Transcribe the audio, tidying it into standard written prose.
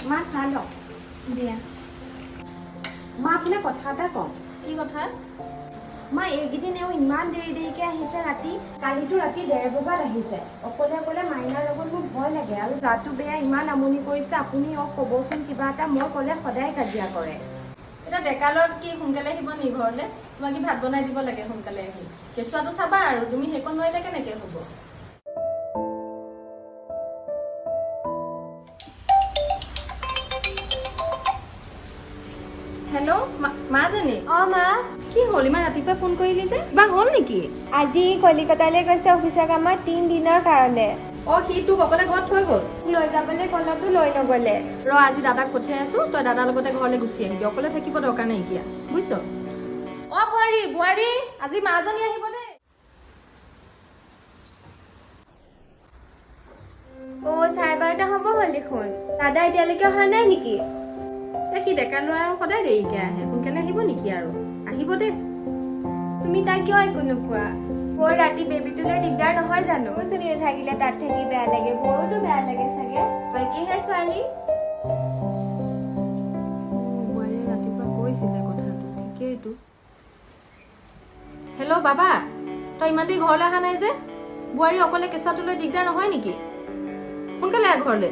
মা, চাহ লওক। দিয়া। মা, আপোনাক কথা এটা কওঁ। কি কথা? মা, এইকেইদিন এওঁ ইমান দেৰি দেৰিকে আহিছে ৰাতি। কালিতো ৰাতি 1:30 বজাত আহিছে অকলে অকলে। মাইনাৰ লগত মোৰ ভয় লাগে আৰু গাটো বেয়া, ইমান আমনি কৰিছে। আপুনি ক'বচোন কিবা এটা। মই ক'লে সদায় কাজিয়া কৰে। এতিয়া ডেকা ল'ৰাত কি সোনকালে আহিব নি ঘৰলে? তোমাক কি ভাত বনাই দিব লাগে সোনকালে আহি? কেঁচুৱাটো চাবা আৰু তুমি সেইকণ নোৱাৰিলে কেনেকে হ'ব? হেল্ল' মাজনী। অ মা। কি হ'ল, ইমান ৰাতিপুৱাই ফোন কৰিলি যে? কিবা হ'ল নেকি? আজি কলিকতালৈ গৈছে অফিচৰ কামত 3 দিনৰ কাৰণে। অ, সি তোক অকলে ঘৰত থৈ গ'ল? লৈ যাবলৈ ক'লতো লৈ নগ'লে। ৰ, আজি দাদাক পঠিয়াই আছো, তই দাদাৰ লগতে ঘৰলৈ গুচি আহিবি। অকলে থাকিব দৰকাৰ নাইকিয়া, বুজিছ? অ বোৱাৰী, বোৱাৰী, আজি মাজনী আহিব দেই। অ, 12:30 হ'ব হ'ল দেখোন। দাদা এতিয়ালৈকে অহা নাই নেকি? এই সি ডেকা ল'ৰা আৰু সদায় দেৰিকে আহে। সোনকালে আহিব নেকি আৰু? আহিব দেই। তুমি তাক কিয় একো নোকোৱা? বৰ ৰাতি বেবীটোলৈ দিগদাৰ নহয় জানো? মোৰ চলি নাথাকিলে তাত থাকি বেয়া লাগে, মোৰোতো বেয়া লাগে চাগে। বাকীহে ছোৱালী। বোৱাৰীয়ে ৰাতিপুৱা কৈছিলে কথাটো, ঠিকেইতো। হেল্ল' বাবা, তই ইমান দেৰি ঘৰলৈ অহা নাই যে? বোৱাৰী অকলে কেঁচুৱাটোলৈ দিগদাৰ নহয় নেকি? সোনকালে আহ ঘৰলৈ।